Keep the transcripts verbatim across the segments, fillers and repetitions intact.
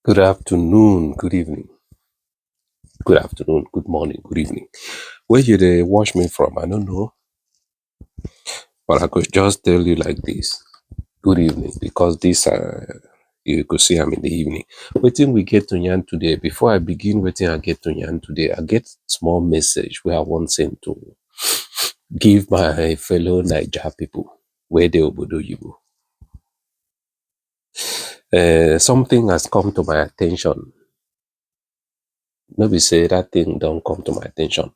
Good afternoon, good evening, good afternoon, good morning, good evening. Where you dey watch me from, I don't know, but I could just tell you like this: good evening, because this uh, you could see I'm in the evening. Wetin we get to yarn today? Before I begin, wetin I get to yarn today, I get small message where I want send to give my fellow Naija people where they obodo you. Uh, something has come to my attention. No be say that thing don't come to my attention.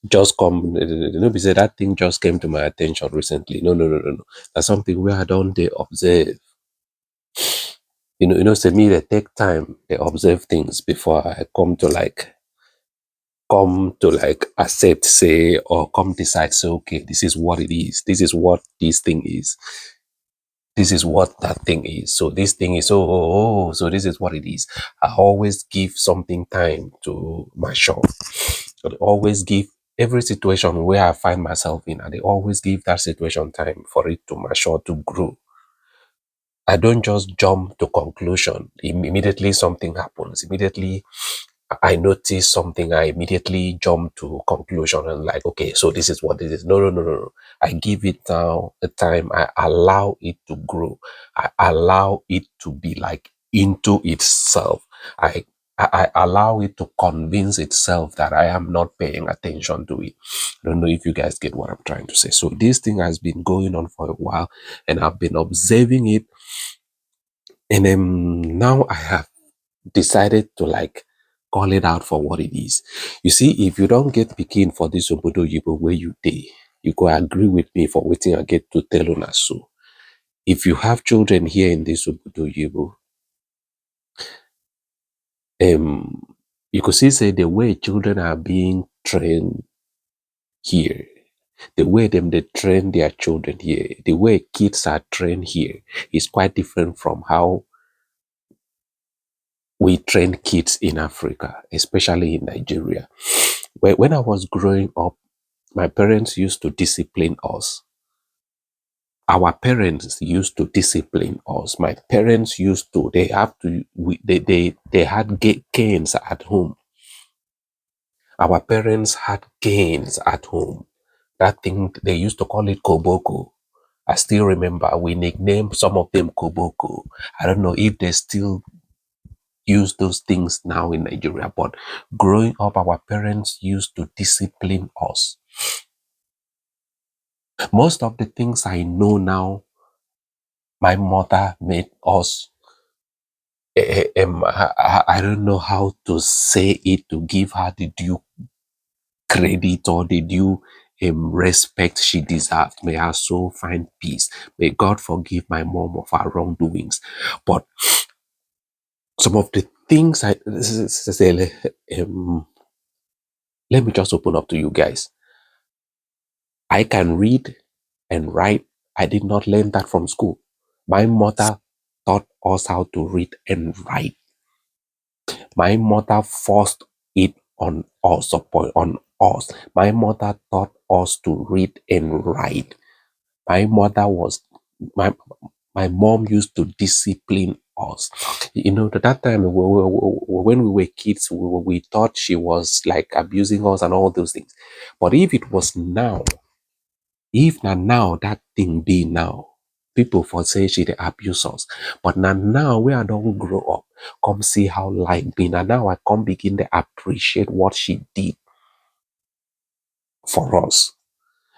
Just come, eh, no be say that thing just came to my attention recently. No, no, no, no, no. That's something where I don't dey observe. You know, you know, say me they take time, they observe things before I come to like come to like accept, say, or come decide, say, okay, this is what it is. This is what this thing is. This is what that thing is. So this thing is, oh, oh, oh, so this is what it is. I always give something time to mature. I always give every situation where I find myself in, I dey always give that situation time for it to mature, to grow. I don't just jump to conclusion. Im- immediately something happens. Immediately I notice something, I immediately jump to conclusion and like, okay, so this is what this is. No, no, no, no, no. I give it now a time. I allow it to grow. I allow it to be like into itself. I I, I allow it to convince itself that I am not paying attention to it. I don't know if you guys get what I'm trying to say. So this thing has been going on for a while, and I've been observing it. And um, now I have decided to like call it out for what it is. You see, if you don't get pikin for this obodo oyibo where you dey, you go agree with me for wetin I get to tell una so. If you have children here in this obodo oyibo, um, you could see say the way children are being trained here, the way them they train their children here, the way kids are trained here is quite different from how we train kids in Africa, especially in Nigeria. When, when I was growing up, my parents used to discipline us. Our parents used to discipline us. My parents used to, they have to, we, they, they, they had ga- canes at home. Our parents had canes at home. That thing, they used to call it koboko. I still remember we nicknamed some of them koboko. I don't know if they still use those things now in Nigeria, but growing up, our parents used to discipline us. Most of the things I know now, my mother made us. Eh, eh, um, I, I, I don't know how to say it to give her the due credit or the due um, respect she deserved. May her soul find peace. May God forgive my mom of her wrongdoings. But some of the things I say, um, let me just open up to you guys. I can read and write. I did not learn that from school. My mother taught us how to read and write. My mother forced it on us, upon on us. My mother taught us to read and write. My mother was my my mom used to discipline us. You know, at that time when we were kids, we, we thought she was like abusing us and all those things. But if it was now, if na now that thing be now, people for say she dey abuse us. But na now wey I don grow up, come see how life be. Na now I come begin dey appreciate what she did for us.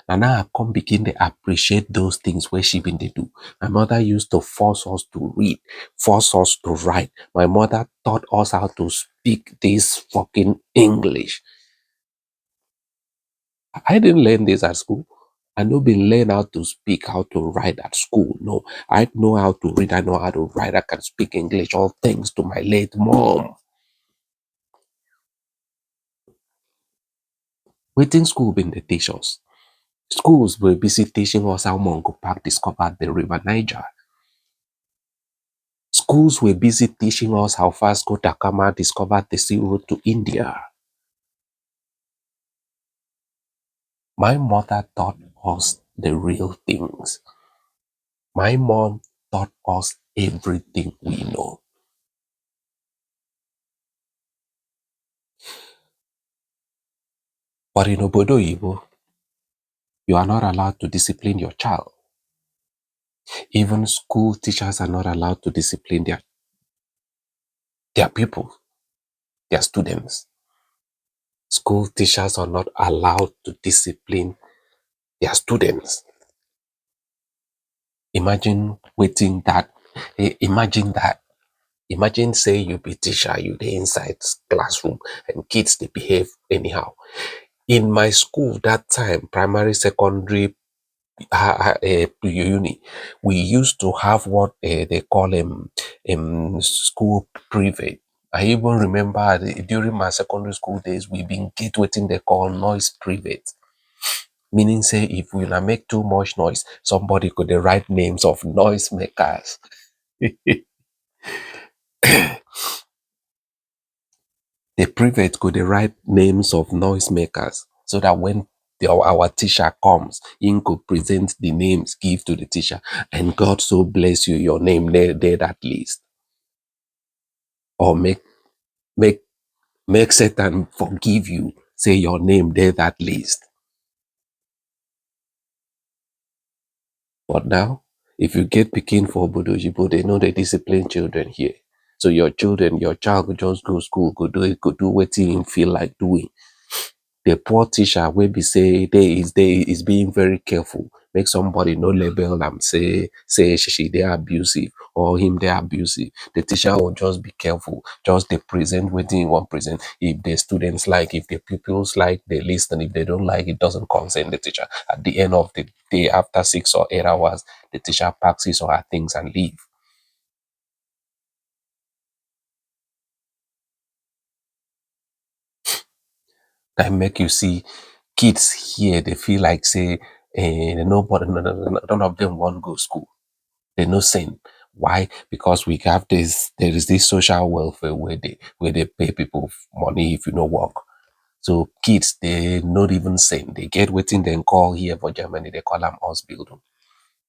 Na now I come begin dey appreciate those things wey she been dey do. My mother used to force us to read, force us to write. My mother taught us how to speak this fucking English. I didn't learn this at school. I no been learn how to speak, how to write at school. No, I know how to read, I know how to write, I can speak English, all thanks to my late mom. Wetin school been dey teach us? Schools were busy teaching us how Mungo Park discovered the river Niger. Schools were busy teaching us how Vasco da Gama discovered the sea route to India. My mother taught us the real things. My mom taught us everything we know. But in obodo oyibo, you are not allowed to discipline your child. Even school teachers are not allowed to discipline their their people, their students. School teachers are not allowed to discipline their students. Imagine wetin that. Imagine that. Imagine say you be teacher, you dey inside classroom and kids dey behave anyhow. In my school that time, primary, secondary, uh, uh, uni, we used to have what uh, they call um, um, school private. I even remember the, during my secondary school days, we been get wetin they call noise private. Meaning say if we na make too much noise, somebody could dey write names of noise makers. The private go dey write names of noise makers so that when the, our teacher comes, he go present the names, give to the teacher, and God so bless you, your name there, there that list. Or make make make Satan forgive you, say your name there that list. But now, if you get pikin for obodo oyibo, they know they discipline children here. So your children, your child go just go school, go do it, go do wetin him feel like doing. The poor teacher wey be say they is they is being very careful, make somebody no label am say say she, she dey abusive or him dey abusive. The teacher will just be careful, just dey present wetin he wan present. If the students like, if the pupils like, they listen. If they don't like, it doesn't concern the teacher. At the end of the day, after six or eight hours, the teacher packs his or her things and leave. That make you see kids here, they feel like say eh, nobody, none of them want go school. They no send. Why? Because we have this, there is this social welfare where they where they pay people money if you no work. So kids, they not even send. They get wetin dem call here for Germany, they call am Ausbildung.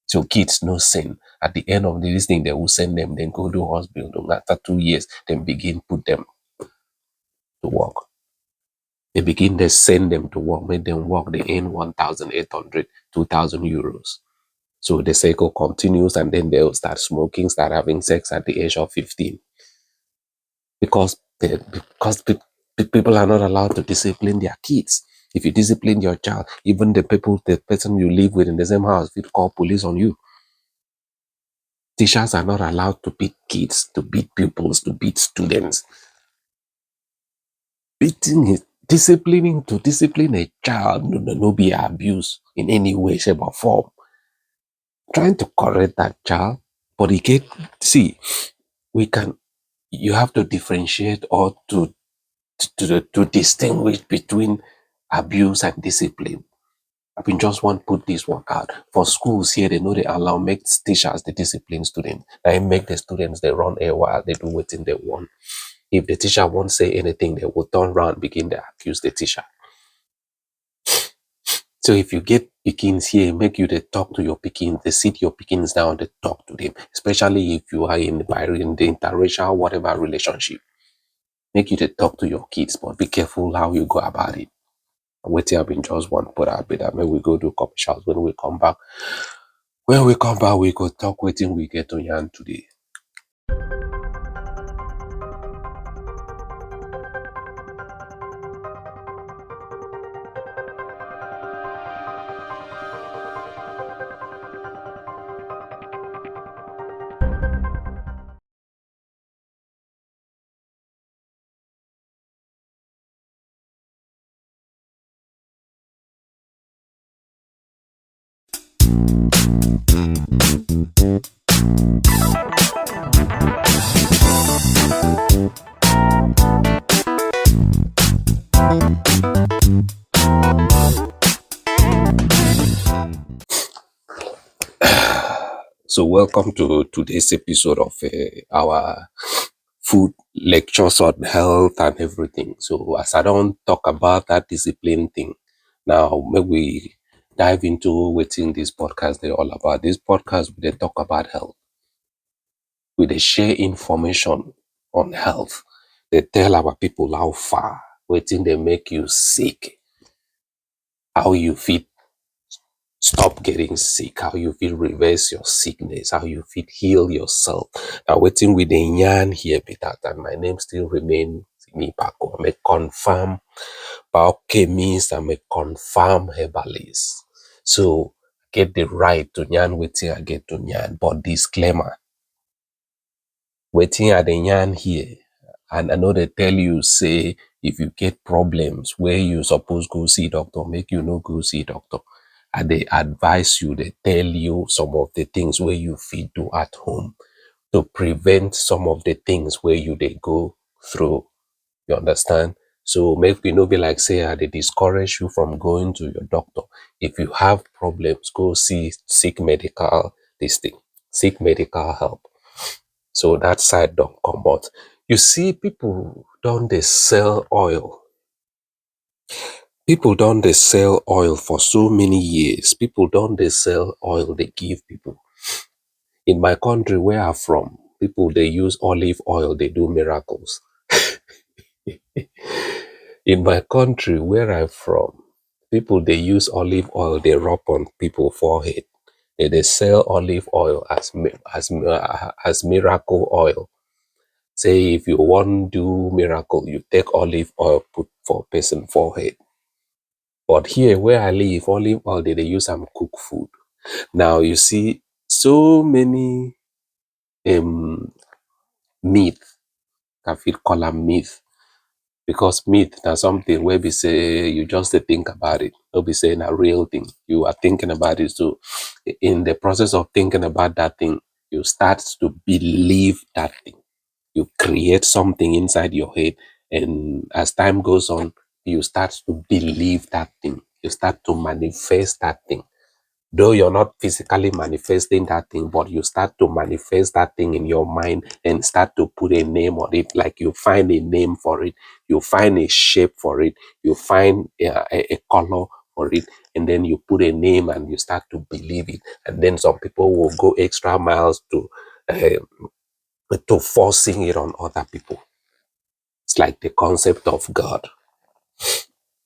So kids no send. At the end of this thing, they will send them, then go do Ausbildung. After two years, then begin put them to work. They begin to send them to work, make them work, they earn one thousand eight hundred, two thousand euros. So the cycle continues, and then they'll start smoking, start having sex at the age of fifteen. Because they, because pe- pe- people are not allowed to discipline their kids. If you discipline your child, even the people, the person you live with in the same house, will call police on you. Teachers are not allowed to beat kids, to beat pupils, to beat students. Beating is disciplining, to discipline a child no, no, no be abuse in any way, shape, or form. Trying to correct that child, but you get see, we can you have to differentiate or to to, to distinguish between abuse and discipline. I been just want put this one out. For schools here, they know they allow make teachers the discipline students. They make the students they run a while, they do wetin they want. If the teacher won't say anything, they will turn around, begin to accuse the teacher. So if you get pikins here, make you they talk to your pikins, they sit your pikins down, they talk to them, especially if you are in the in the interracial whatever relationship. Make you they talk to your kids, but be careful how you go about it. Wetin I been just want put out be that. Make we go do commercials. When we come back, when we come back, we go talk wetin we get to yarn today. So welcome to today's episode of uh, our food lectures on health and everything. So as I don't talk about that discipline thing, now maybe we dive into wetin this podcast they all about. This podcast we they talk about health. We they share information on health. They tell our people how far wetin they make you sick. how you fit stop getting sick, how you fit reverse your sickness, how you fit heal yourself. Na wetin we dey yarn here be that, and my name still remain Simi Bako. I'm a confirm biochemist, I'm a confirm herbalist. So I get the right to yarn wetin I get to yarn, but disclaimer, wetin I dey yarn here, and I no dey tell you say if you get problems where you suppose go see doctor, make you no go see doctor. I dey advise you, dey tell you some of the things where you fit do at home to prevent some of the things where you dey go through. You understand? So make we no be like say I dey discourage you from going to your doctor. If you have problems, go see, seek medical, this thing, seek medical help. So that side don comot. You see, people don dey sell oil. People don dey sell oil for so many years. People don dey sell oil dey give people. In my country where I'm from, people dey use olive oil dey do miracles. In my country where I'm from, people dey use olive oil dey rub on people forehead. They dey sell olive oil as mi-, as mi-, uh, as miracle oil. Say if you wan do miracle, you take olive oil put for person forehead. But here where I live, olive oil they dey use am cook food. Now you see so many um myth, I fit call am myth, because myth na something wey be say you just dey think about it, no be say na real thing. You are thinking about it, so in the process of thinking about that thing, you start to believe that thing. You create something inside your head, and as time goes on, you start to believe that thing. You start to manifest that thing. Though you're not physically manifesting that thing, but you start to manifest that thing in your mind and start to put a name on it. Like, you find a name for it, you find a shape for it, you find a, a, a color for it, and then you put a name and you start to believe it. And then some people will go extra miles to uh, to forcing it on other people. It's like the concept of God.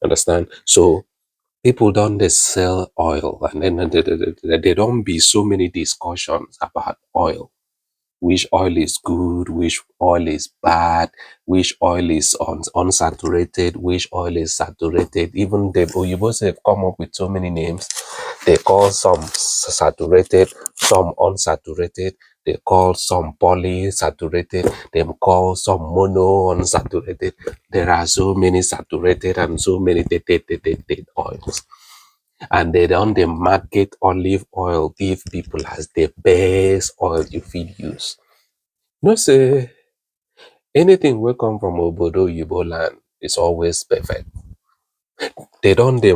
Understand? So people don dey sell oil, and then they, they, they, they don be so many discussions about oil. Which oil is good, which oil is bad, which oil is un-, unsaturated, which oil is saturated. Even the Oyibo sef come up with so many names. They call some s-, saturated, some unsaturated. They call some polysaturated. They call some monounsaturated. There are so many saturated and so many th-, th-, th-, th-, th-, oils. And they don dey market olive oil give people as the best oil you fit use. You know say anything wey come from obodo oyibo land is always perfect. They don dey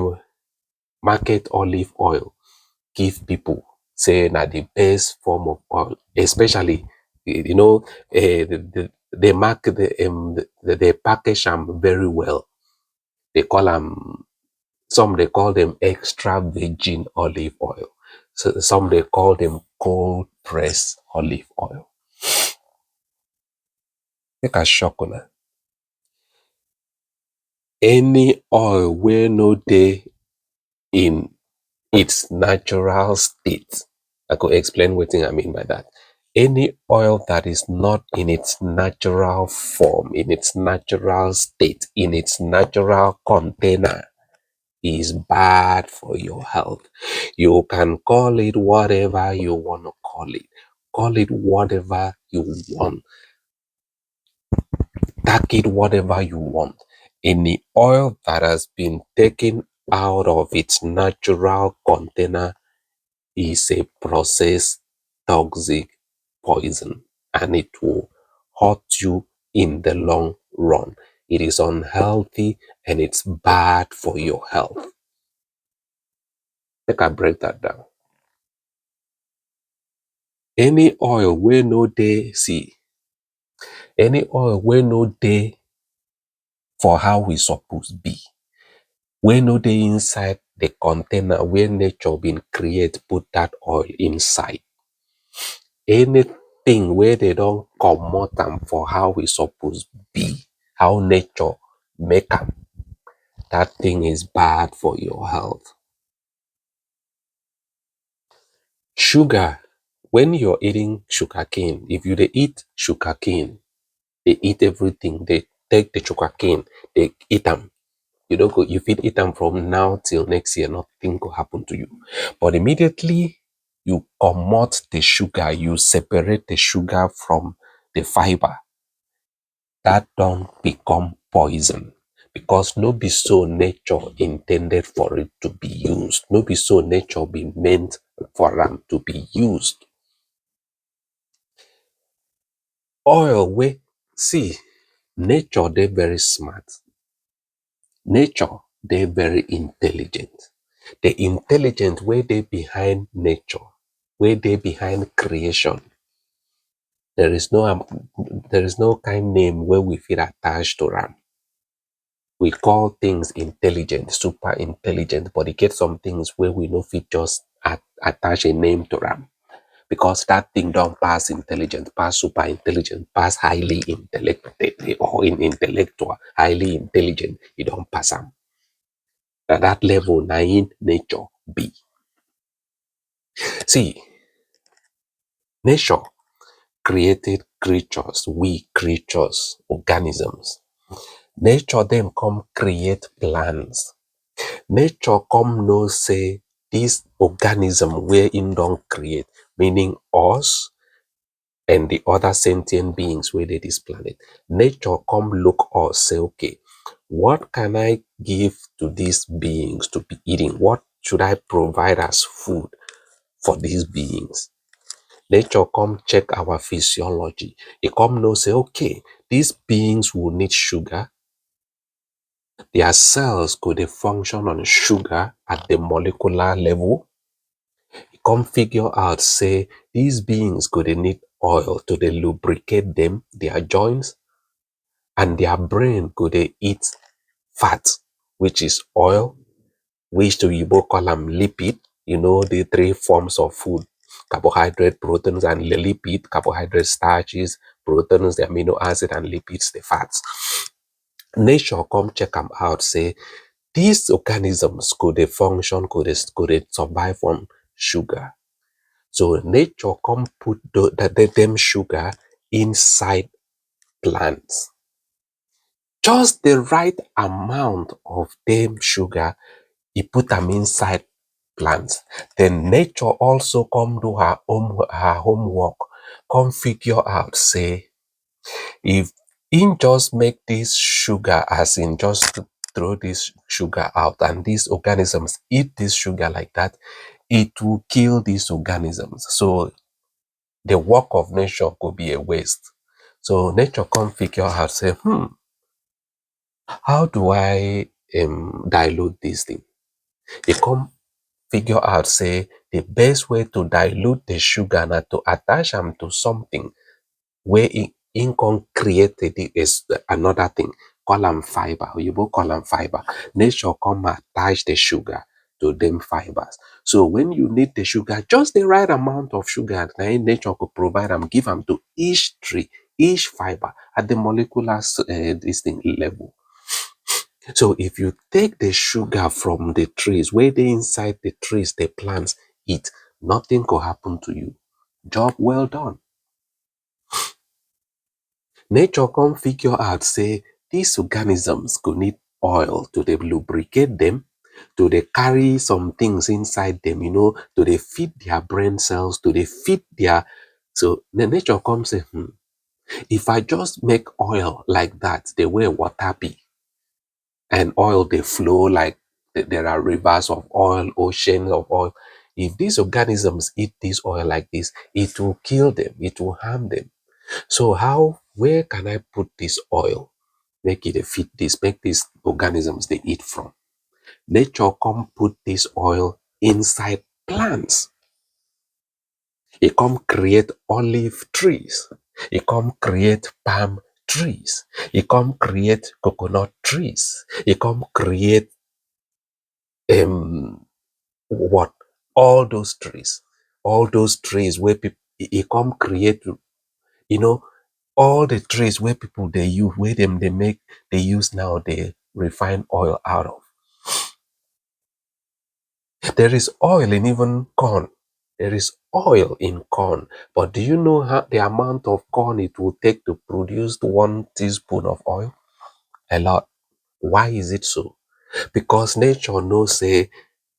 market olive oil give people, say na the best form of oil, especially, you know, uh, the, the, they mark the, um, the, they package am very well. They call am, some they call them extra virgin olive oil. So some they call them cold press olive oil. Make I shock una. Any oil wey no dey in its natural state, I go explain wetin I mean by that. Any oil that is not in its natural form, in its natural state, in its natural container, is bad for your health. You can call it whatever you want to call it. Call it whatever you want. Tag it whatever you want. Any oil that has been taken out of its natural container is a processed toxic poison, and it will hurt you in the long run. It is unhealthy and it's bad for your health. Make I break that down. Any oil wey no dey, see, any oil wey no dey for how e suppose be, wey no dey inside the container wey nature been create put that oil inside, anything wey they don comot am for how e suppose be, how nature make am, that thing is bad for your health. Sugar, when you're eating sugar cane, if you dey eat sugar cane, they eat everything. They take the sugar cane, they eat them. You don't go, you fit eat them from now till next year, nothing go happen to you. But immediately you comot the sugar, you separate the sugar from the fiber, that don become poison, because no be so nature intended for it to be used. No be so nature be meant for am to be used. Oil wey, see, nature dey very smart. Nature dey very intelligent. The intelligence wey dey behind nature, wey dey behind creation, there is no, um, there is no kind name wey we fit attach to am. We call things intelligent, super intelligent, but e get some things wey we no fit just at-, attach a name to am, because that thing don pass intelligent, pass super intelligent, pass highly intellect-, or in intellectual, highly intelligent, e don pass am. Na that level na im nature be. See, nature created creatures, we creatures, organisms. Nature dem come create plants. Nature come know say this organism wey im don create, meaning us and the other sentient beings wey dey this planet, nature come look us say, okay, what can I give to these beings to be eating? What should I provide as food for these beings? Nature come check our physiology. E come know say, okay, these beings will need sugar. Their cells go dey function on sugar at the molecular level. E come figure out say these beings go dey need oil to dey lubricate them, their joints, and their brain go dey eat fat, which is oil, which the Oyibo call am lipid. You know the three forms of food: carbohydrate, proteins, and the lipid. Carbohydrate, starches; proteins, the amino acid; and lipids, the fats. Nature come check am out say these organisms go dey function, go dey, go dey survive on sugar. So nature come put the, the, the, dem sugar inside plants. Just the right amount of dem sugar, e put am inside plants. Then nature also come do her home, her homework, come figure out say if im just make this sugar, as in just throw this sugar out, and these organisms eat this sugar like that, it will kill these organisms. So the work of nature go be a waste. So nature come figure out say, hmm, how do I, um, dilute this thing? E come figure out say the best way to dilute the sugar na to attach am to something wey im, im come create a di-, a s-, another thing, call am fiber. Oyibo call am fiber. Nature come attach the sugar to dem fibers. So when you need the sugar, just the right amount of sugar, na im nature go provide am, give am to each tree, each fiber at the molecular s-, eh, this thing level. So if you take the sugar from the trees, wey dey inside the trees, the plants eat, nothing go happen to you. Job well done. Nature come figure out say these organisms go need oil to dey lubricate them, to dey carry some things inside them, you know, to dey feed their brain cells, to dey feed their, so na-, nature come say, hmm, if I just make oil like that, the way water be, and oil dey flow like th-, there are rivers of oil, oceans of oil, if these organisms eat this oil like this, it will kill them, it will harm them. So how, where can I put this oil? Make e dey feed this, make these organisms dey eat from. Nature come put this oil inside plants. E come create olive trees. E come create palm trees. E come create coconut trees. E come create, um, what? All those trees. All those trees wey peop-, e, e come create, you know, all the trees wey people dey use, wey dem dey make, dey use now, dey refine oil out of. There is oil in even corn. There is oil in corn. But do you know how the amount of corn it will take to produce one teaspoon of oil? A lot. Why is it so? Because nature knows say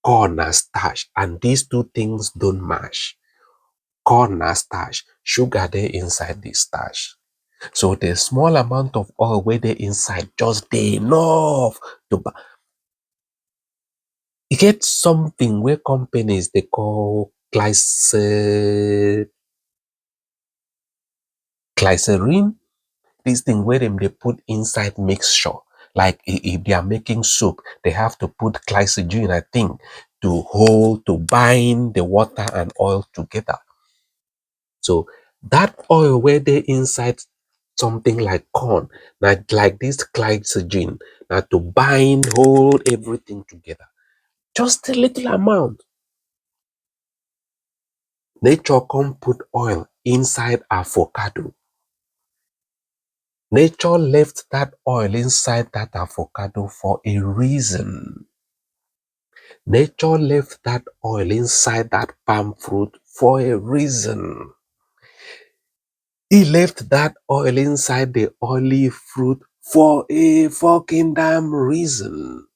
corn na starch, and these two things don't match. Corn na starch, sugar dey inside the starch. So the small amount of oil wey dey inside just dey enough to ba- e get something wey companies dey call glyce- glycerin. This thing wey dem dey put inside mixture, like i- if they are making soup, they have to put glycogen, I think, to hold, to bind the water and oil together. So that oil wey dey inside something like corn, na like this glycogen, na to bind, hold everything together. Just a little amount. Nature come put oil inside avocado. Nature left that oil inside that avocado for a reason. Nature left that oil inside that palm fruit for a reason. He left that oil inside the olive fruit for a fucking damn reason.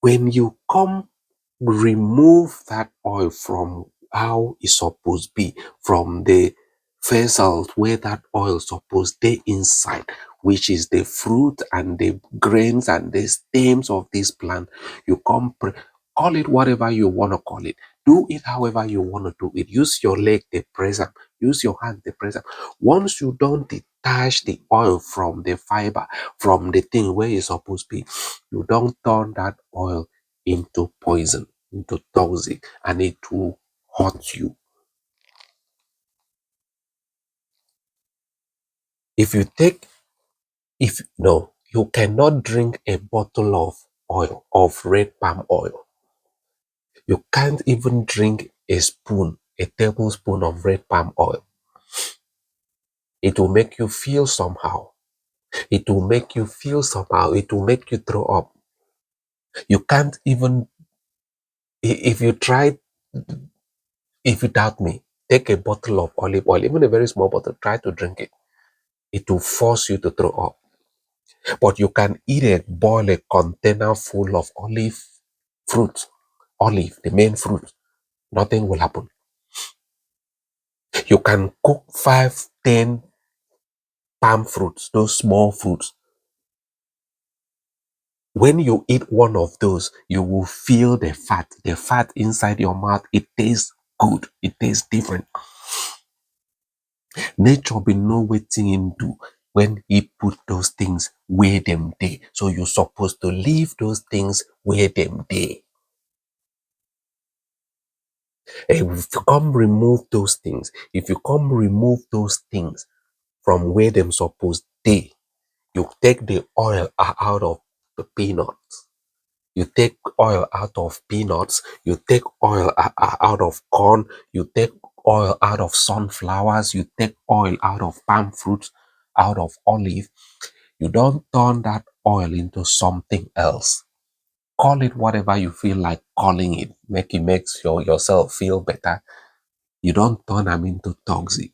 When you come remove that oil from how e suppose be, from the vessel where that oil suppose dey inside, which is the fruit and the grains and the stems of this plant, you come pre- call it whatever you want to call it. Do it however you want to do it. Use your leg to press am. Use your hand to press am. Once you don detach the oil from the fiber, from the thing where e suppose be, you don turn that oil into poison, into toxic, and it will hurt you. If you take, if no, you cannot drink a bottle of oil, of red palm oil. You can't even drink a spoon, a tablespoon of red palm oil. It will make you feel somehow. It will make you feel somehow. It will make you throw up. You can't even, i- if you try, if you doubt me, take a bottle of olive oil, even a very small bottle, try to drink it. It will force you to throw up. But you can eat a boil a container full of olive fruit, olive, the main fruit. Nothing will happen. You can cook five, ten palm fruits, those small fruits. When you eat one of those, you will feel the fat. The fat inside your mouth, it tastes good. It tastes different. Nature bin know wetin him do when he put those things where dem dey. So you suppose to leave those things where dem dey. And if you come remove those things, if you come remove those things from where dem suppose dey, you take the oil o- out of the peanuts. You take oil out of peanuts, you take oil o- o- out of corn, you take oil out of sunflowers, you take oil out of palm fruits, out of olive. You don turn that oil into something else. Call it whatever you feel like calling it. Make it makes your, yourself feel better. You don turn am into toxic.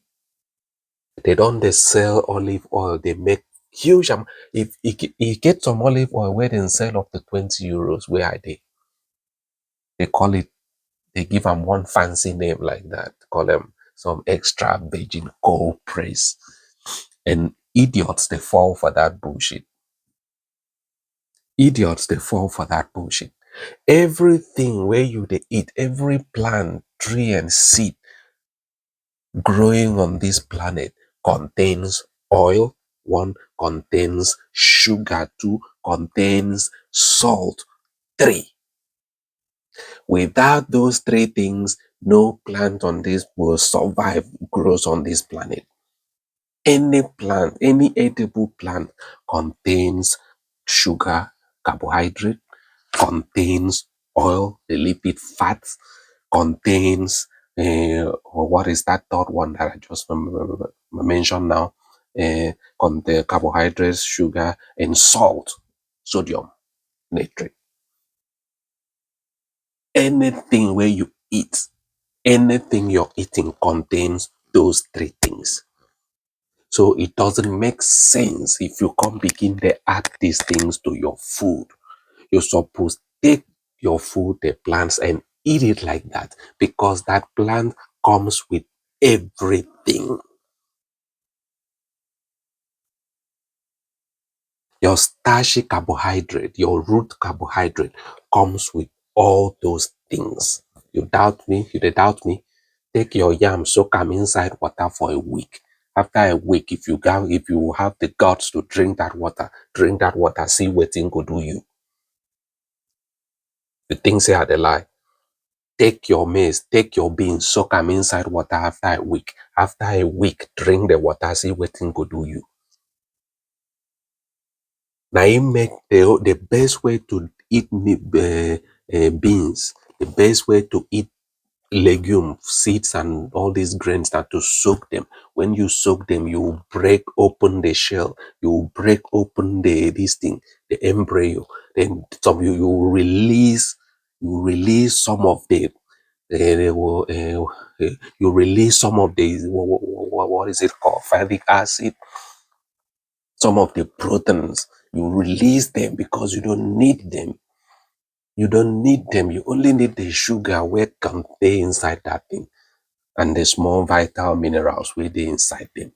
They don dey sell olive oil. They make huge am. If e ge- e get some olive oil where dem sell up to twenty euros where I dey. They call it, they give am one fancy name like that. Call them some extra virgin cold press. And idiots, they fall for that bullshit. Idiots, they fall for that bullshit. Everything where you dey eat, every plant, tree and seed growing on this planet contains oil, one, contains sugar, two, contains salt, three. Without those three things, no plant on this will survive, grows on this planet. Any plant, any edible plant contains sugar, carbohydrate, contains oil, the lipid fat, contains uh, what is that third one that I just mem- mem- mentioned now? Uh, contain carbohydrates, sugar, and salt, sodium. nature. Anything wey you eat, anything you're eating contains those three things. So it doesn't make sense if you come begin dey add these things to your food. You suppose take your food, the plants, and eat it like that, because that plant comes with everything. Your starchy carbohydrate, your root carbohydrate comes with all those things. You doubt me? You dey doubt me? Take your yam, soak am inside water for a week. After a week, if you got, if you have the guts to drink that water, drink that water, see wetin go do you. You think say I dey lie? Take your maize, take your beans, soak am inside water after a week. After a week, drink the water, see wetin go do you. Na im make the, the best way to eat me, uh, uh, beans, the best way to eat legume, seeds, and all these grains na to soak them. When you soak them, you break open the shell, you break open the, this thing, the embryo. Then some, you, you release, you release some of the, uh, the, uh, uh, you release some of the, what, what, what is it called? Fatty acid. Some of the proteins, you release them because you don't need them. You don't need them. You only need the sugar wey contain inside that thing and the small vital minerals wey dey inside them.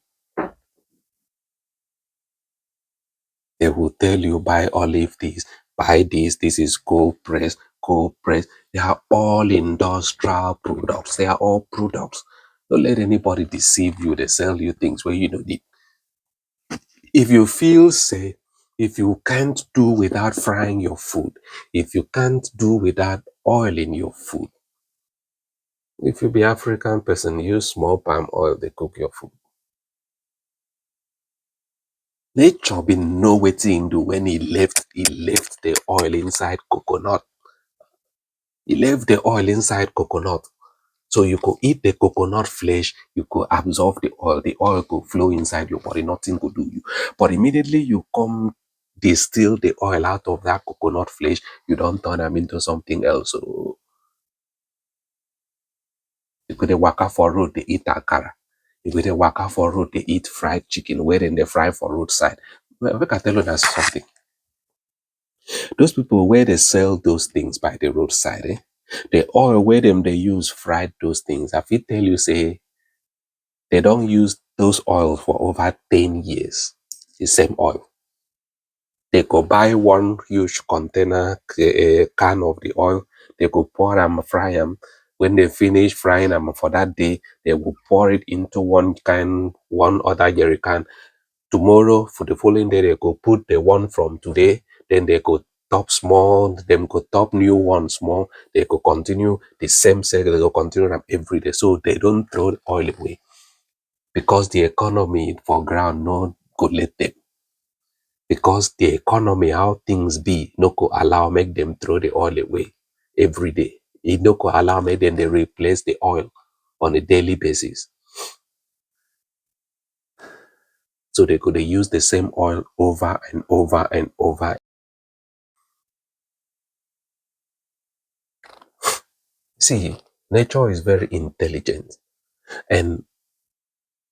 They will tell you, "Buy olive this, buy this, this is cold press, cold press." They are all industrial products. They are all products. Don't let anybody deceive you. They sell you things wey you no need. If you feel say, if you can't do without frying your food, if you can't do without oiling your food, if you be African person, use small palm oil dey cook your food. Nature bin know wetin e do when e left, e left the oil inside coconut. E left the oil inside coconut. So you go eat the coconut flesh, you go absorb the oil, the oil go flow inside your body, nothing go do you. But immediately you come distill the oil out of that coconut flesh, you don turn am into something else. So you go dey waka for road, dey eat akara. You go dey waka for road, dey eat fried chicken wey dem dey fry for roadside. Well, make I tell una something. Those people wey dey sell those things by the roadside, eh, the oil wey dem dey use fry those things, I fit tell you say they don use those oil for over ten years. The same oil. They go buy one huge container, eh, can of the oil. They go pour am, fry am. When they finish frying am for that day, they go pour it into one kind, one other jerry can. Tomorrow, for the following day, they go put the one from today. Then they go top small, dem go top new one small. They go continue the same cycle. They go continue am every day. So they don't throw oil away because the economy for ground no go let them. Because the economy, how things be, no go allow make them throw the oil away every day. E no go allow make them dey replace the oil on a daily basis. So they go dey use the same oil over and over and over. See, nature is very intelligent, and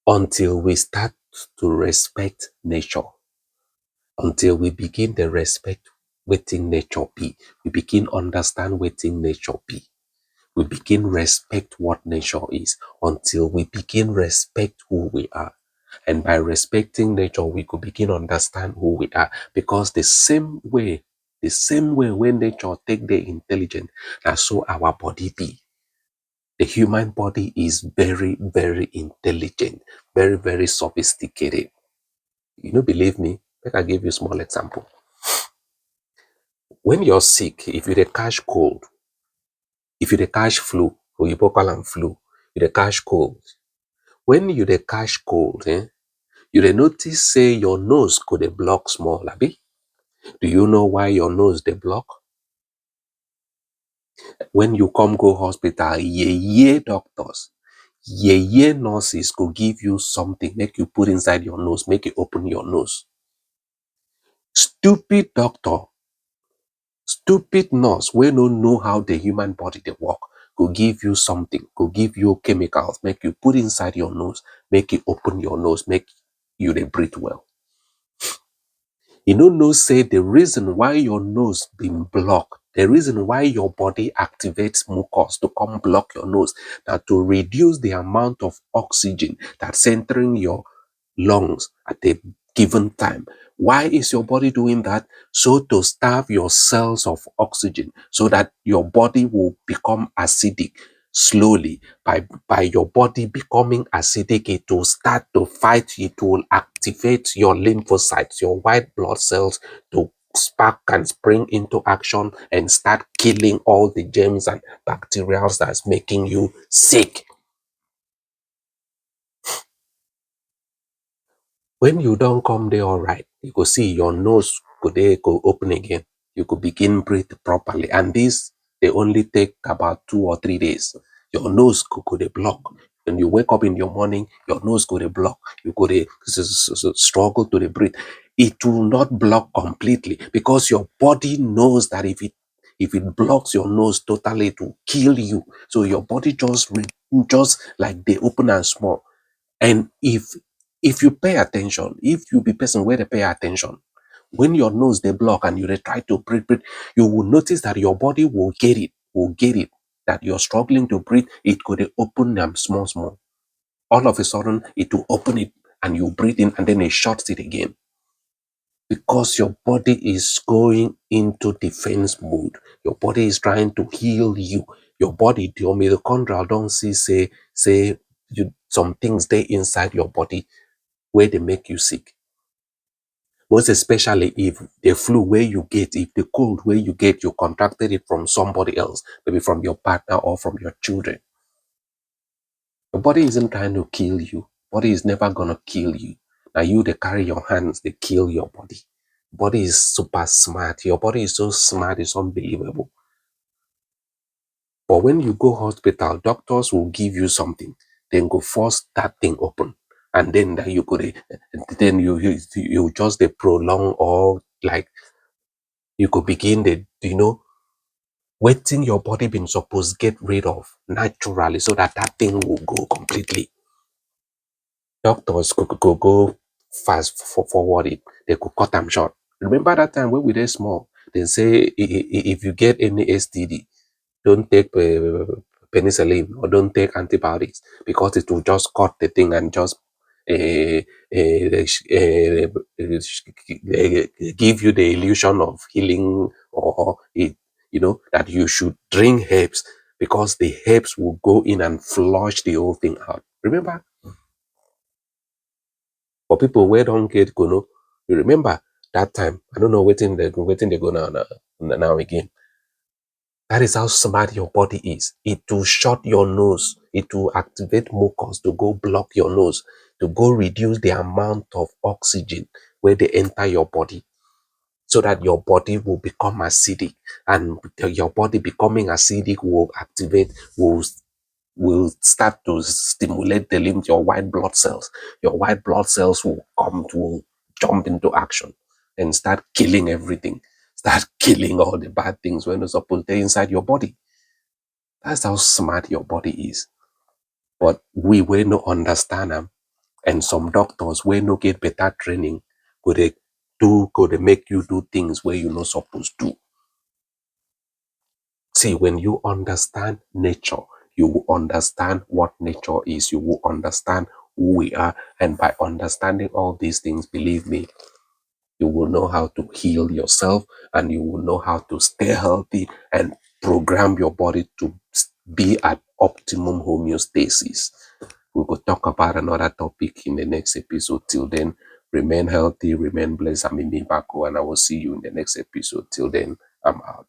until we start to respect nature, until we begin dey respect wetin nature be, we begin understand wetin nature be, we begin respect what nature is, until we begin respect who we are. And by respecting nature, we go begin understand who we are, because the same way, the same way wey nature take dey intelligent, na so our body be. The human body is very, very intelligent, very, very sophisticated. You no believe me? Make I give you small example. When you're sick, if you dey catch cold, if you dey catch flu, oyibo call am flu, you dey catch cold. When you dey catch cold, eh, you dey notice say your nose go dey block small, abi? Do you know why your nose dey block? When you come go hospital, yeye doctors, yeye nurses go give you something, make you put inside your nose, make you open your nose. Stupid doctor Stupid nurse wey no know how the human body dey work go give you something, go give you chemicals, make you put inside your nose, make e open your nose, make you dey breathe well. You no know say the reason why your nose been block, the reason why your body activates mucus to come block your nose, na to reduce the amount of oxygen that's entering your lungs at a given time. Why is your body doing that? So to starve your cells of oxygen, so that your body will become acidic slowly. By by your body becoming acidic, it will start to fight, it will activate your lymphocytes, your white blood cells, to spark and spring into action and start killing all the germs and bacteria that's making you sick. When you don come dey alright, you go see your nose go dey go open again. You go begin breathe properly, and this dey only take about two or three days. Your nose go go dey block. When you wake up in your morning, your nose go dey block. You go dey s- s- s- struggle to dey breathe. It will not block completely because your body knows that if it if it blocks your nose totally, it will kill you. So your body just re- just like dey open am small. And if if you pay attention, if you be person wey dey pay attention, when your nose dey block and you dey try to breathe, breathe, you will notice that your body will get it, will get it that you're struggling to breathe. It go dey open am small small. All of a sudden, it will open it and you breathe in, and then it shuts it again. Because your body is going into defense mode. Your body is trying to heal you. Your body, your mitochondria don see say say you some things dey inside your body wey dey make you sick. Most especially if the flu wey you get, if the cold wey you get, you contracted it from somebody else, maybe from your partner or from your children. Your body isn't trying to kill you. Body is never gonna kill you. Now you dey carry your hands, dey kill your body. Body is super smart. Your body is so smart, it's unbelievable. But when you go hospital, doctors will give you something, then go force that thing open, and then that you go dey, then you you you just dey prolong, or like you go begin dey, you know, wetin your body been suppose get rid of naturally, so that that thing will go completely. Doctors go go go fast for forward it, they go cut am short. Remember that time when we dey small, they say i- i- i- if you get any S T D, don't take uh, penicillin or don't take antibiotics, because it will just cut the thing and just uh, uh, uh, give you the illusion of healing, or it, you know, that you should drink herbs, because the herbs will go in and flush the whole thing out. Remember, for people wey don get gono, you remember that time? I don't know wetin dey wetin dey go now now now again. That is how smart your body is. It will shut your nose. It will activate mucus to go block your nose, to go reduce the amount of oxygen wey dey enter your body, so that your body will become acidic, and your body becoming acidic will activate, will will start to stimulate the lymph, your white blood cells. Your white blood cells will come, will jump into action and start killing everything. Start killing all the bad things wey no suppose dey inside your body. That's how smart your body is. But we wey no understand am, and some doctors wey no get better training go dey do, go dey make you do things wey you no suppose do. See, when you understand nature, you will understand what nature is. You will understand who we are. And by understanding all these things, believe me, you will know how to heal yourself, and you will know how to stay healthy and program your body to s- be at optimum homeostasis. We go talk about another topic in the next episode. Till then, remain healthy, remain blessed. I'm Imi Bako, and I will see you in the next episode. Till then, I'm out.